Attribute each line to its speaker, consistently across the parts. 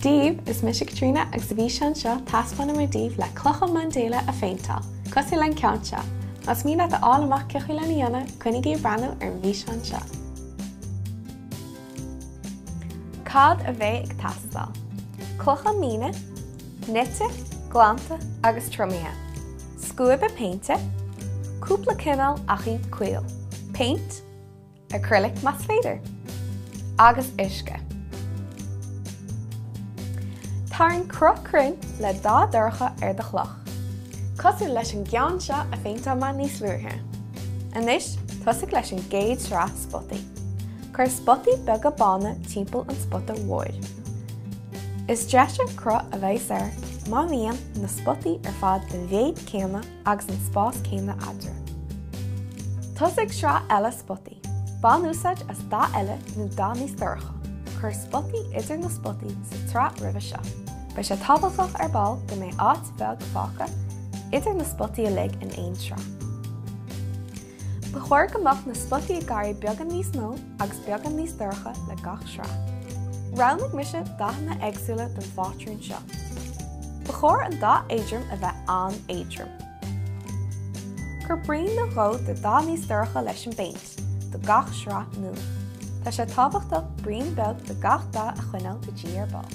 Speaker 1: Dia daoibh, is mise Caitríona agus sa bhfíseán seo taispeánfaidh mé daoibh le clocha Mandela a phéinteáil, cosúil le an ceann seo. Más mian leat a fháil amach cén chaoi lena dhéanamh, coinnigí ag breathnú ar an bhfíseán seo. Cad a bheidh ag teastáil? Clocha míne, nite, glanta agus triomaithe. Scuaibe péinte, cúpla cineál ach iad caol. Péint, acrylic más féidir, agus uisce. Tarraing cruth cruinn le dath dorcha ar do chloch, cosúil leis an gceann seo a phéinteáil mé níos luaithe. Anois, tosaigh leis an gcéad sraith spotaí. Cuir spotaí beaga bána timpeall an spota mhóir. Is deise an cruth a bheas air má bhíonn na spotaí ar fad den mhéid céanna agus an spás céanna eadarthu. Tosaigh sraith eile spotaí. Bain úsáid as dath eile nó dath níos dorcha. Cuir spotaí idir na spotaí sa tsraith roimhe seo. Beidh sé tábhachtach ar ball go mbeidh áit bheag fágtha idir na spotaí uilig in aon sraith. Ba chóir go mbeadh na spotaí ag éirí beagán níos mó agus beagán níos dorcha le gach sraith. Roghnaigh mise dathanna éagsúla don phátrún seo. Ba chóir an dath éadrom a bheith an-éadrom. Cuir braon nó dhó de dath níos dorcha leis an bpéint do gach sraith nua. Tá sé tábhachtach braon beag de gach dath a choinneáil go dtí ar ball.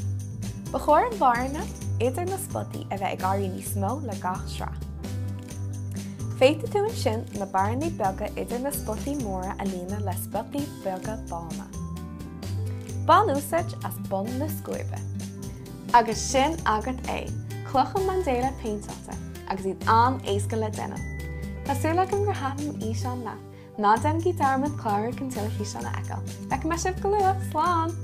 Speaker 1: Ba chóir an bhearna idir na spotaí a bheith ag éirí níos mó le gach sraith. Féadfaidh tú ansin na bearnaí beaga idir na spotaí móra a líonadh le spotaí beaga bána. Bain úsáid as bun na scuaibe. Agus sin agat é! Clocha Mandela péinteáilte, agus iad an-éasca le déanamh. Tá súil agam gur thaitin an fhíseán leat. Ná déanaigí dearmad clárú chun tuilleadh físeán a fheiceáil. Feicfidh mé sibh go luath! Slán!